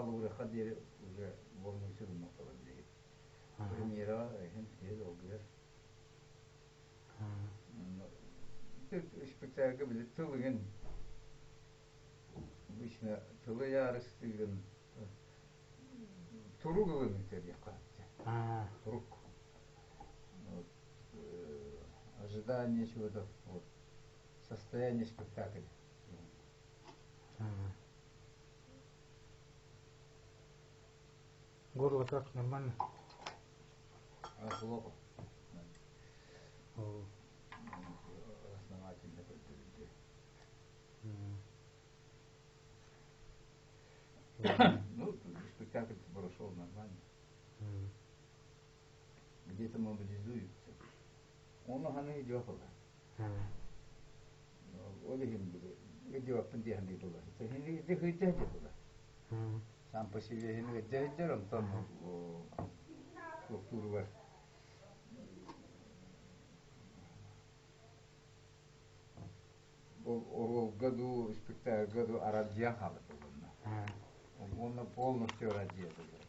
Халыгырыахха диэри уже волнуйся гыммаппалар билигин. Премьераҕа иһин киһи долгуйар. Спектакльга били тыл игин обычно тылы ярыстыгын турук ылыныыта диэххэ турук. Вот, ожидание чего-то, вот, состояние спектакля. Горло как нормально? А, плохо. Основательно көрдөрүлдү. Ну, спектакль прошел нормально. Где-то мобилизуются. Ону ханы идиот была. Ол иһин били идиоппун диэһэн була. Хыдьа була. Сам по себе иһин ыдьа онтон туохтууругар ол оруолга дуу, спектакльга дуу арадьыйан хаалар буолунна. Уонна полностью арадьыйа буолар.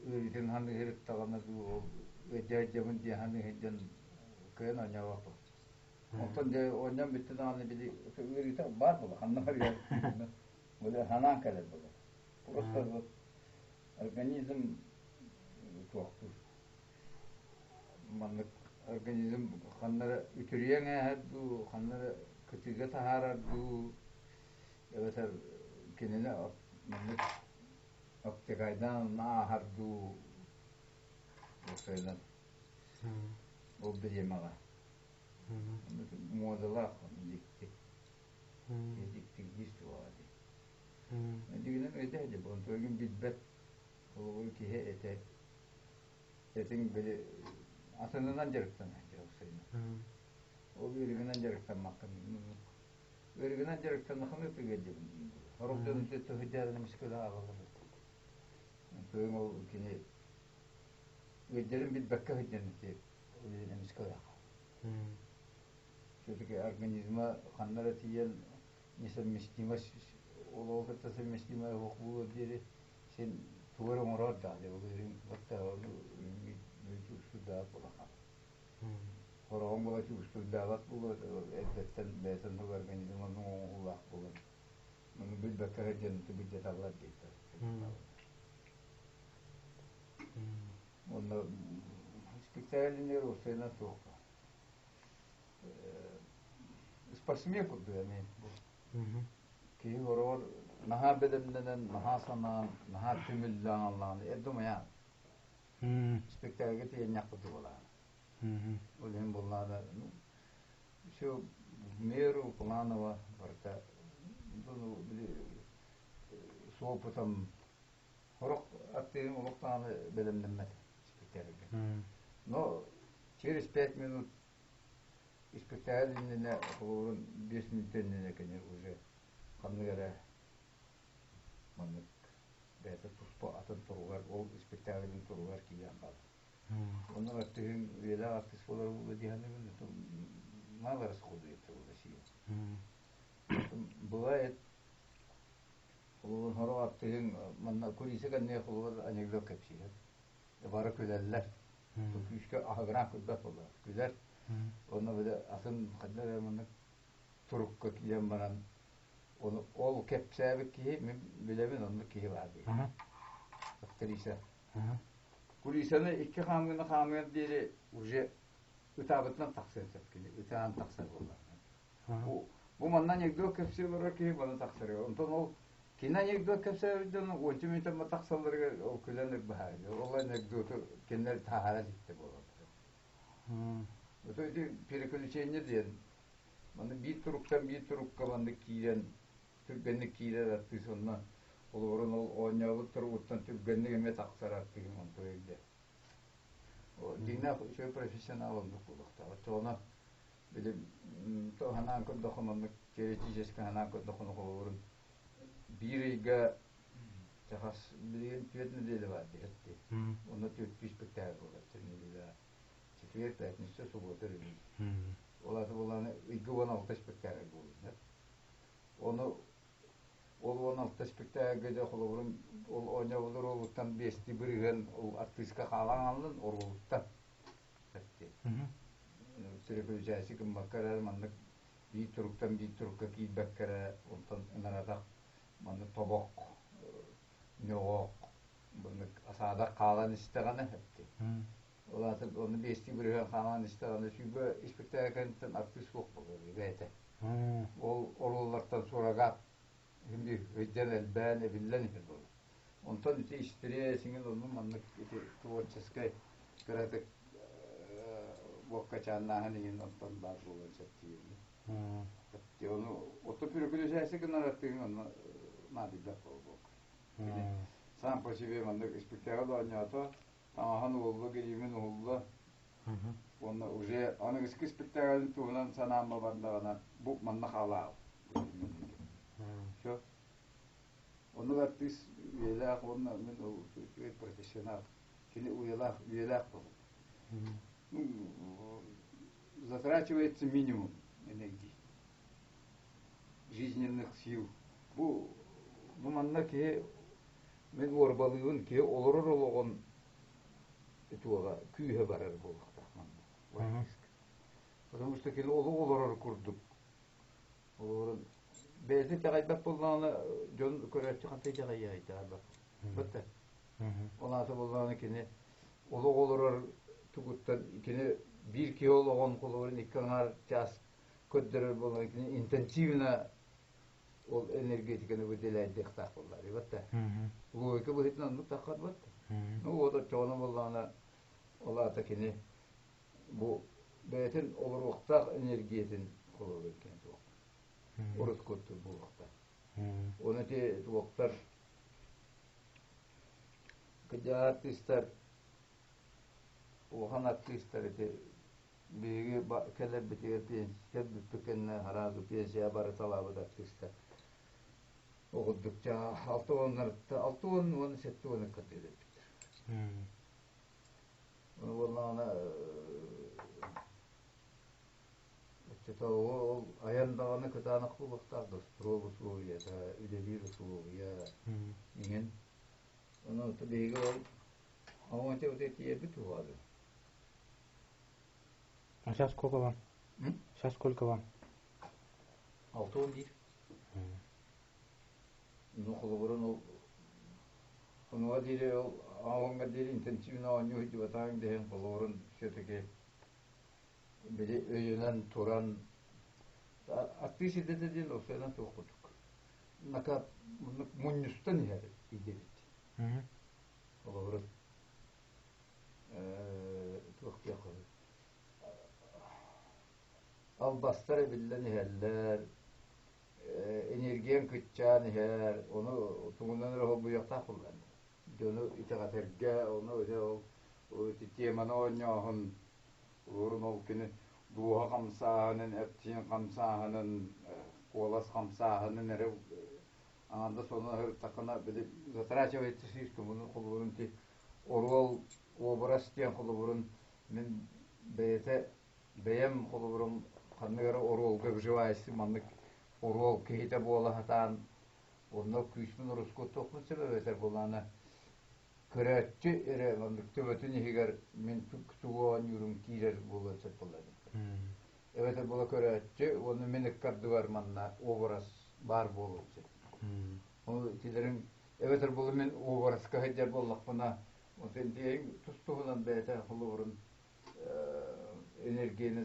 Ыарыытын ханыһырыттаҕына дуу, ол ыадьа-ыадьабын диэн ханыһырдьан кыайан оонньообоппун. Онтон дьэ оонньоон бүттэ даҕаны били ыарыыта баар буолар, ханна барыар били ханаан кэлэр буолар. Просто вот организм туохтуур. Маннык организм ханна эрэ үтүрүйэн ааһар дуу, ханна эрэ кытыыга таһаарар дуу, эбэтэр кинини маннык обтекайдаан ааһар дуу, уопсайынан ол бириэмэҕэ. Муодалаах дьикти. Дьикти действовала дии. Дьигинэн өйдөһө дии, онтугун билбэт холобур киһи этэ этиҥ били атынынан дьарыктанар уопсайынан. Ол ыарыгынан дьарыктаммаккын ыарыгынан дьарыктаннаххына ытыгыа диэбин диин Сорох дьон төһөдьөөрүн эмискэ да аҕалар. Тыын ол кини ыырдарын билбэккэ сылдьан ити эмискэ ыраах. Все-таки организма ханна эрэ тиийэн несовместимость олоҕу кытта совместимая суох буолуор диэри син тугу эрэ оҥороор даҕаны ол иһин чугустурдаабат буолахан. Хороҕон буола чугустурдаабат буолуо эрдэттэн бэйэтин организм оннук оҥоһуулаах буолан ону билбэккэ сылдьан билдьаталлар диэттэр. Уонна спектакльнер уопсайынан суох. Спортсмен курдук эмиэ. Киһи хороҕор наһаа бэлэмнэнэн, наһаа санаан, наһаа түмүллээн аллаҕына эрдэ умайаан. Спектакльга тиийэнньэх курдук буолаҕын. Ол иһин буоллаҕына, ну, все в меру, планово барыта ну, били с опытом Сорох артыыһым олох даҕаны бэлэмнэммэт испэктээкилгэ. Но через 5 минут испэктээкил иннинэ холобурун 5 мүнүүтэ иннинэ кини уже ханнык эрэ маннык бэйэтэ туспа атын туругар ол испэктээкилин туругар киирэн хаалар. Онно артыыһым үйэлээх артыыс буолар буолуо дии саныыбын, мало расходуется в России. Бывает Холобур, сорох артыыһыҥ манна кулиса кэннигэр холобур анекдот кэпсиир. Бары күлэллэр. Күүскэ аһыгыраан күлбэт буоллар. Күлэр. Онно били атын ханна эрэ маннык турукка киирэн баран ону ол кэпсээбит киһи мин билэбин оннук киһи баар дии. Актриса. Кулисаны икки хаамыыны хаамыар диэри уже ытаабытынан тахсыан сөп кини. Ытаан тахсар буоллар. Бу манна анекдот кэпсии олорор киһи маны тахсарыгар. Онтон ол кини анекдот кэпсээбит дьону уонча мүнүүтэ тахсалларыгар ол күлэн ырбаһар. Ол анекдоту кинилэр таһаара иликтэ буолаллар. Это ити переключение диэн манна биир туруктан биир турукка маннык киирэн түргэнник киирэр артыыс онно олорон ол оонньообут туругуттан түргэнник эмиэ тахсар артыыһым онто өйдө. Дьиҥнээх үчүгэй профессионал оннук буолуохтаах. Оччоҕуна Били санаан көрдөххө маннык теоретически санаан көрдөххө холобурун биир ыйга чахас билигин түөрт нэдиэлэ баар диэхтии. Онно түөртүү спектакль буолар неделя четверг, пятница, суббота, өрөбүл. Ол аата буоллаҕына ыйга 16 спектакль буолар. Ону Ол 16 спектакльга дьэ холобурун ол оонньообут оруолуттан биэстии бырыһыан ол артыыска хаалан хааллын оруолуттан Переключайся гыммакка эрэ маннык биир туруктан биир турукка киирбэккэ эрэ онтон ынаратах маннык тобох ньоҕоох маннык асаадах хаалан истэҕинэ ол аата ону биэстии бырыһыан хаалан истэҕинэ 20 испэктээк кэнниттэн артыыс суох буолар бэйэтэ. Ол оруоллартан сурагат өйдөн элбээн эбиллэн иһэр буолар. Онтон ити истириэс иҥин онну маннык ити творческай кыратык буоккачааннааһын иҥин онтон баар буолуон сөп диибин. Ону ото переключайся гынар аттыгын онно наадыйбат буолуох. Кини сам по себе маннык испэктээҕи оонньоото, таҥаһын уһулла, гиримин уһулла. Уонна уже аныгыскы испэктээҕин туһунан санаам бардаҕына бу манна хаалаа. Все. Оннук артыыс үйэлээх уонна мин ол үчүгэй профессионал. Кини уйалаах, үйэлээх буолар. Ну, затрачивается минимум энергии, жизненных сил. Бу, бу манна киһи мин уорбалыыбын киһи олорор олоҕун туоҕа күүһэ барар буолуохтаах манна. Потому что кини олох олорор курдук Олорон бэйэтэ итэҕэйбэт буоллаҕына дьон көрөөччү хантан итэҕэйиэ итэҕэйбэт. Бытта. Ол аата буоллаҕына кини олох олорор тугуттан кини биир киһи олоҕун холобурун икки аҥаар чаас көрдөрөр буоллаҕына кини интенсивно ол энергетиканы выделяйдыахтаах буоллар бытта. Логика быһыытынан оннук таххар бытта. Ну вот оччоҕуна буоллаҕына ол аата кини бу бэйэтин олоруохтаах энергиятын холобур киэн туох урут курдук буолуохтаах. Оны ити туохтар кыдьаа артыыстар улахан артыыстар ити биһиги кэлэрбитигэр кэлбиппит кэннэ араас пенсия бары талаабыт артыыстар оҕурдукча 60 60 уонна 70 ыккардыгар эппиттэр. Ону буоллаҕына оччотооҕу ол айан даҕаны кытаанах буолуохтаах гастрол усулуобуйата, үлэлиир усулуобуйа иҥин. Онон биһиги ол оҥочо тиийэрбит уһаады. А сейчас сколько вам? Сейчас сколько вам? 61. Ну, холобурун ол онуга диэри ол ааҕыҥҥа диэри интенсивно оонньуу сылдьыбатаҕыҥ да иһин холобурун все-таки били өйүнэн туран артыыс идэтэ диэн уопсайынан туох курдук нака мунньустан иһэр идэбит. Холобурун туох диэх албастар эбиллэн иһэллэр, энергияҥ кыччаан иһэр, ону тугунан эрэ холбуйуохтаах буоллаҕа. Дьону итэҕэтэргэ, ону ити ол ити теманы оонньооһун, урун ол күнү дууһа хамсааһынын, эт-сиин хамсааһынын, куолас хамсааһынын эрэ аҥардас ону аһыртаххына били затрачивается слишком ону холобурун ити оруол образ диэн холобурун мин бэйэтэ бэйэм холобурум ханнык эрэ оруолга выживающий маннык оруол киһитэ буола сатаан онно күүспүн ороскуоттуохпун сөп эбэтэр буоллаҕына көрөөччү эрэ маннык төбөтүн иһигэр мин тугу оонньуурум киирэр буолуон сөп буолла эбэтэр буола көрөөччү уонна мин ыккардыбар манна образ баар буолуон сөп ол итилэрин эбэтэр буола мин образка сылдьар буоллахпына вот тус туһунан бэйэтэ холобурун энергияны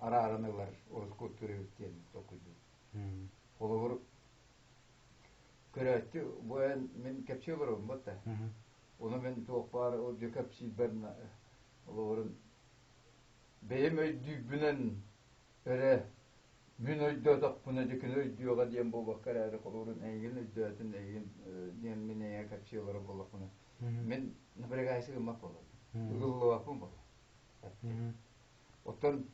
арааран ылар ороскуоттуур эбит диэн толкуйдуур. Холобур, көрөөччү бу эн мин кэпсии олоробун батта. Ону мин туох баар ол дьэ кэпсиирбэр холобурун бэйэм өйдүүрбүнэн эрэ мин өйдөөтөхпүнэ дьэ кини өйдүөҕэ диэн буолбакка эрээри холобурун эйигин өйдөөтүн эйигин диэн мин эйиэхэ кэпсии олорор буоллахпына мин напрягайся гыммат буолабын ыгыллыбаппын буолар оттон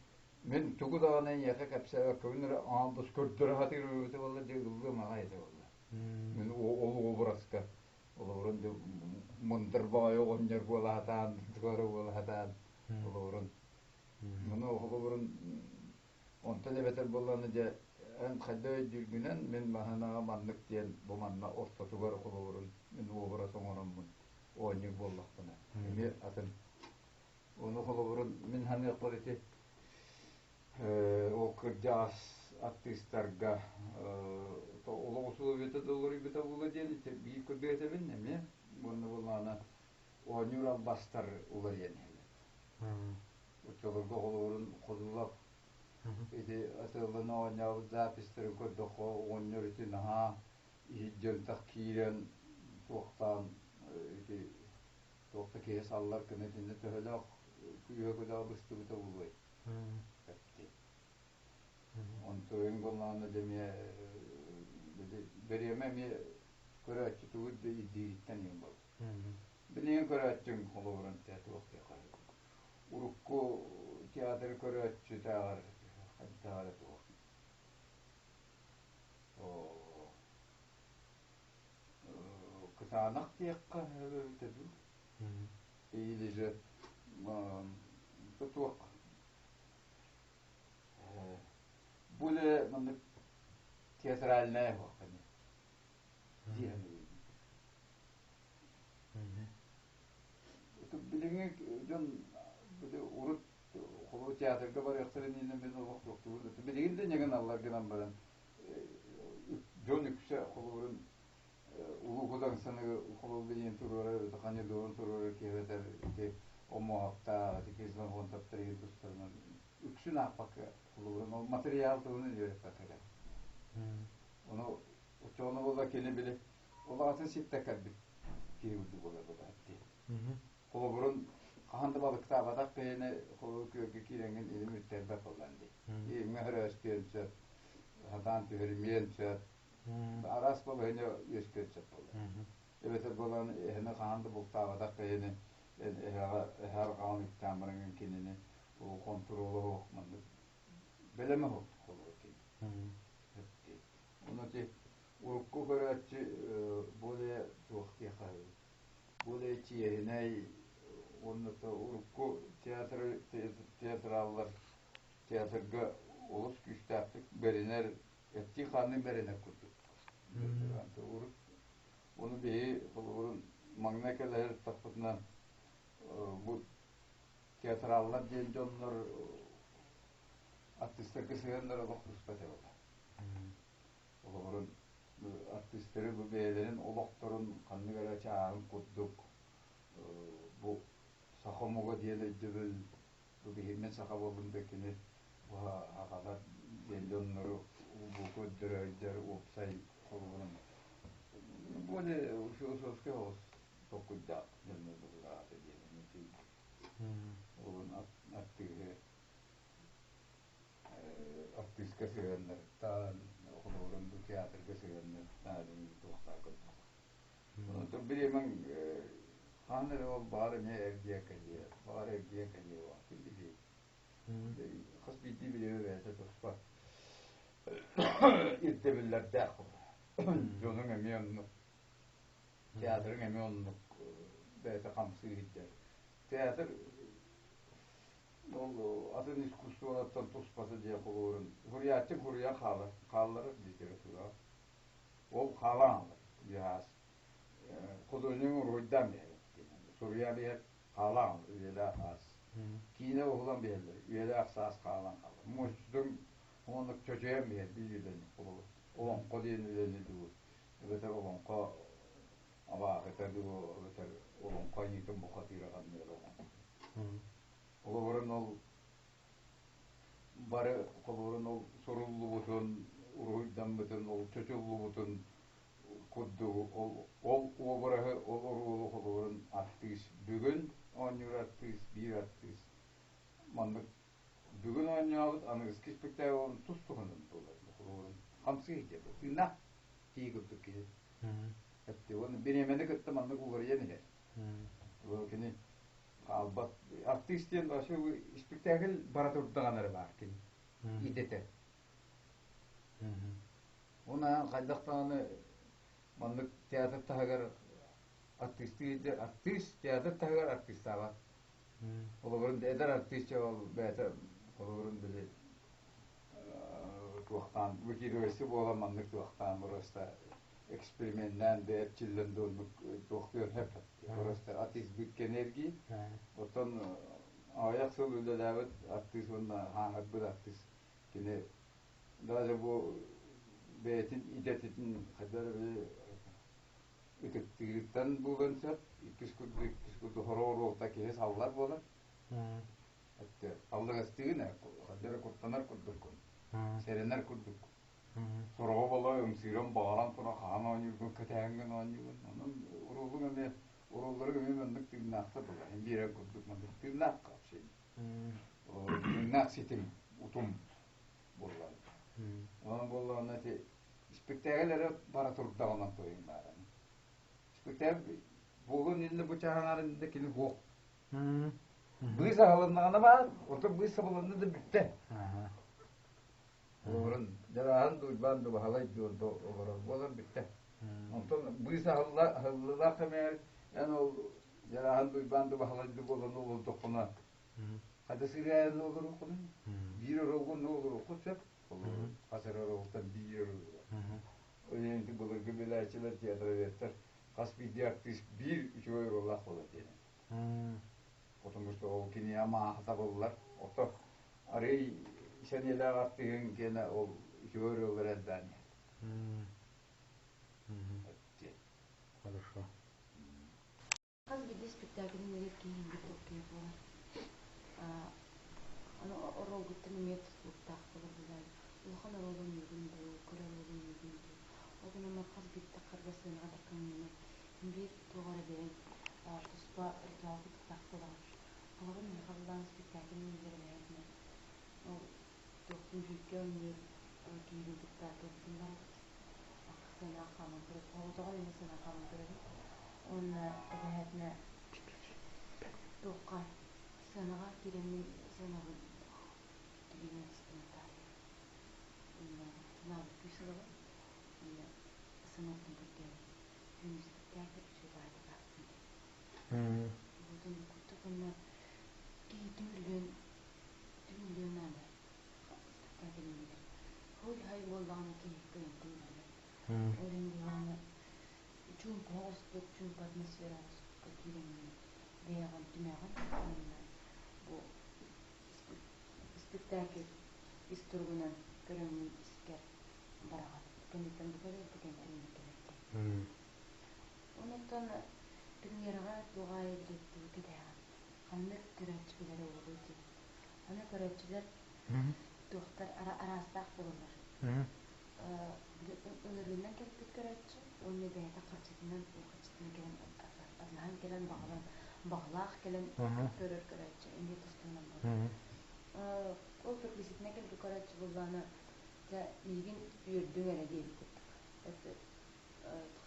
мин тугу даҕаны эйиэхэ кэпсээбэккэбин эрэ аан көрдөрө сатыыр эбитэ буолла дьэ ыгыллыам аҕай этэ буолла мин ол образка олорун дьэ мындыр баҕайы оҕонньор буола сатаан тугу буола сатаан олорун Ону холобурун онтон эбэтэр буоллаҕына дьэ Эн хайда өйдүүргүнэн мин маһынаҕа маннык диэн бу манна ортотугар холобурун мин уобарас оҥороммун оонньуур буоллахпына эмиэ атын. Ону холобурун мин ханыахпар ити ол кырдьаҕас артыыстарга олох усулуобуйата да уларыйбыта буолуо диэн ити биир курдук этэбин эмиэ уонна буоллаҕына оонньуур албастар уларыйан иһэллэр. Оччолорго холобурун Ходулов ити атыылана оонньообут записьтарын көрдөххө оҕонньор ити наһаа иһирдьэнтэх киирэн туохтаан ити туох да киһи саллар гына итиннэ төһөлөөх күүһэ-күдэҕэ быстыбыта буолуой эпти. Онтуойун буоллаҕына дьэ эмиэ бэриэмэ эмиэ көрөөччү тугу да ирдиириттэн иһин буолар. Билигин көрөөччүҥ холобурун туох диэххэ урукку театры көрөөччүтээҕэр хайдах эрэ туох кытаанах диэххэ эбитэ дуу или же туох более маннык театральная диэн Билиҥҥи дьон урут холобур театрга барыахтарын иннинэ мин олох туохтуубун билигин да инньэ гыналлар гынан баран дьон үксэ холобурун Улуу Кудаҥсаны холобур билигин туруорар Ханидорун туруорар киһи эбэтэр ити Омуоһаптаах ити Ксенофонтовтар игин тустарынан үксүн аахпакка холобурун ол материал туһунан үөрэппэккэ эрэ ону оччоҕуна буолла кини били улаҕатын ситтэ кэлбит киһи курдук буолар буолаат дии. Холобурун хаһан да балыктаабатах киһини холобур күөлгэ киирэҥҥин илим үттэрбэт буоллаан дии. Илимҥэ хөрөөстүөн сөп, сатаан түһэримиэн сөп, араас балаһыанньа үөскүөн сөп буолар. Эбэтэр буолан эһэни хаһан да бултаабатах киһини эһэҕэ эһэ арҕаҕын үктээн бараҥҥын кинини ол хонтуруола суох маннык бэлэмэ суох холобур кини. Ону ити урукку көрөөччү более туох диэххэ более чиэһинэй уонна урукку театры театраллар театрга олус күүстээхтик бэринэр эттии-хаанныы бэринэр курдук. Урут ону биһи холобурун маҥнай кэлэһэр тахпытынан бу театраллар диэн дьоннор артыыстарга сыһыаннара олох туспа этэ буолла. Олоҕурун артыыстары бу бэйэлэрин олохторун ханнык эрэ чааһын курдук бу саха омуга диэн өйдөбүл бу биһиммин саха буоллум да кини бу сахалар диэн дьоннору бу көрдөрөйдөр уопсай холобурун более философский соҕус толкуйдаах дьоннор быһыылаах диэн Олун артыыһы артыыска сыһыаннарыттан, холобурун бу театрга сыһыаннарыттан туохтаах көрдөх. Онтон бириэмэҥ хаһан эрэ ол баҕар эмиэ эргийэ кэлиэ, баҕар эргийэ кэлиэ ким билиэй. Хас биирдии бириэмэ бэйэтэ туспа ирдэбиллэрдээх дьонуҥ эмиэ оннук, театрыҥ эмиэ оннук бэйэтэ хамсыы сылдьар. Театр Ол атын искусстволартан туспата диэн холуурун суруйааччы суруйан хаалар, хаалларар литератураҕа. Ол хаалан хаалар дьаһаас. Художник уруһуйдаан биэрэр. Суруйан биэрэр, хаалан хаалар, үйэлээх аас. Киинэ уһулан биэрэллэр, үйэлээх саас хаалан хаалар. Муочтун оннук чочуйан биэрэр биир үлэни холобур. Олоҥхо диэн үлэни дуу, эбэтэр олоҥхо абааһыта дуу, эбэтэр олоҥхо аньыытын бухатыыра ханнык эрэ олоҥхо. Холобурун ол бары холобурун ол суруллубутун, уруһуйдаммытын, ол чочуллубутун курдугу ол ол уобараһы, ол оруолу холобурун артыыс бүгүн оонньуур артыыс, биир артыыс маннык бүгүн оонньообут аныгыскы испэктээк тус-туһунан буолар. Холобурун хамсыы сылдьар тыыннаах киһи курдук киһи. Уонна бириэмэни кытта маннык уларыйан иһэр. Кини хаалбат. Артыыс диэн вообще испэктээкил бара турдаҕына эрэ баар кини идэтэ. Уонна хайдах даҕаны маннык театр таһыгар артыыстыы артыыс театр таһыгар артыыстаабат. Холобурун эдэр артыыс ол бэйэтэ холобурун били Туохтаан выкидывайсы буолан маннык туохтаан просто эксперименнээн да эрчиллэн да оннук туохтуон сөп. Просто от избытка энергии. Оттон аҕыйах сыл үлэлээбит артыыс уонна хааһырбыт артыыс кини даже бу бэйэтин идэтитин хайдах эрэ ытыктыырыттан буолуон сөп. Иккис курдук хороо оруолта киһи саллар буолар. Аллыгастыгын хайдах эрэ куттанар курдуккун, сэрэнэр курдуккун. Сороҕо буола ымсыыран баҕаран туран хаһан оонньуургун кэтэһэҥҥин оонньуугун. Онон уруулуҥ эмиэ уруулларыҥ эмиэ маннык тыыннаахтар буолар. Эн биэрэр курдук маннык тыыннаах вообще. Тыыннаах ситим, утум буоллар. Онон буоллаҕына ити испиктээкил эрэ бара турдаҕына тойун баара. Испиктээк буолуон иннинэ бу чааһаҥар иннинэ кини суох. Быыс аһылыннаҕына баар, оттон быыс сабылынна да бүттэ. Олорон дьарааһын дуйбаан ду баһалай дуо олорор буолан бүттэ. Онтон быыс аһылла аһыллылаах кэмээр эн ол дьарааһын дуйбаан ду баһалай ду буолан олордоххуна хата сырыайан олоруоххунуй? Биир оролгун олоруоххун сөп. Хас эрэ оролтон биир оролго. Ол былыргы билээччилэр, театроведтар хас биирдии артыыс биир үчүгэй оруоллаах буолар диэн. Потому что ол кини амааһа табыллар. Ото арый сэниэлээх артыыһыҥ киэнэ ол үчүгэй оруоллар элбээн иһэр. Хорошо. Хас биирдии спектакльын эрэр киһи толкуйа буолар. Аны оруолгуттан эмиэ тутулуктаах буолар буолар. Улахан оруолун үүгүн дуу, кыра оруолун үүгүн дуу. Ол гынан хас биирдии харга сыанаҕа таххаҥҥына биир туох эрэ бэйэҥ туспа ритуал кытыктаах буолаҕын. Холобур, миэхэ былаан спектакль иннигэр эбэһээтинэ ол туохпун дьүүккэ оонньуур киһибин кытта туохпун барабыт. Сыанаҕа хааман көрөбүт. Оҕотоҕор эмиэ сыанаҕа хааман көрөбүт. Уонна эбэһээтинэ туохха сыанаҕа киирэммин сыанабын илиинэн сыппын таарыйар. Уонна санаабыт күүс ылабын. Уонна сыанаттан көрдөһөбүн. Түүн спектакль үчүгэй баҕайытык аастын диэн. Уотун курдук уонна киһи түмүллүөн түмүллүөн наада спектакль иннигэр. Хуй-хай буоллаҕына киһи кыайан түмүллүбэт. Ол иһин буоллаҕына чуумпу оҕустук, чуумпу атмосфера оҕустукка киирэҥҥин бэйэҕин түмэҕин уонна бу спектакль ис туругунан көрөҥҥүн искэр бараҕын. Кэнниттэн бу кэлэр, бу кэнниттэн бу кэлэр диэн. Онуттан премьераҕа туох аайы билиэттии кэтэһэҕин. Ханнык көрөөччү кэлэрэ буолуой диэн. Аны көрөөччүлэр туохтар араастаах буолаллар. Ыҥырыынан кэлбит көрөөччү уонна бэйэтэ харчытынан харчытынан кэлэн атылаһан кэлэн баҕалан баҕалаах кэлэн көрөр көрөөччү эмиэ тустунан буолар. Ол приблизительно кэлбит көрөөччү буоллаҕына дьэ миигин үөрдүҥ эрэ диэбит курдук.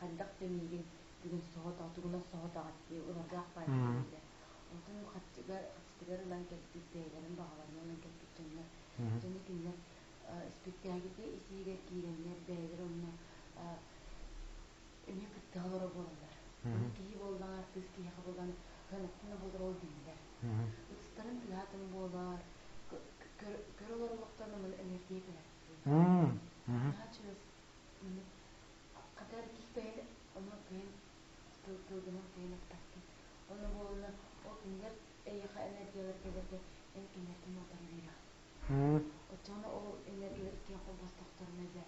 Хайдах да миигин бүгүн соһутаҕат соһутаҕат дии ылардаах баайдыы. Онтон харчыгар харчытыгар ылан кэлбит бэйэлэрин баҕаларынан ылан кэлбит дьоннор дьону кинилэр спектакльгэ исиигэр киирэннэр бэйэлэрэ онно эмиэ кыттыһа олоро буолаллар. Киһи буоллаҕа артыыс киһиэхэ буолан ыанаттан да буолар ол биллэр. Ытыстарын тыаһаатын буолар, көрө олорор олохторун энергия кэлэр. Наһаа чугас хатар киһи бэйэн ону кыайан тылгынан кыайан эппэккин. Ону буолуна ол кинилэр эйиэхэ энергиялар кэлэргэ эн кинилэртэн утары биэрэҕин. Оччоҕуна ол энергиялар иккиэн холбостохторуна дьэ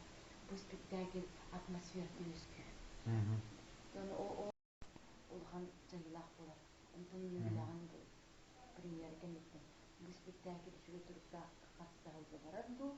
бу спектакль атмосферата үөскүүр. Ол улахан дьайыылаах буолар. Онтон билэҕин премьера кэнниттэн бу спектакль үчүгэй туруктаах хастаһылга барар дуу,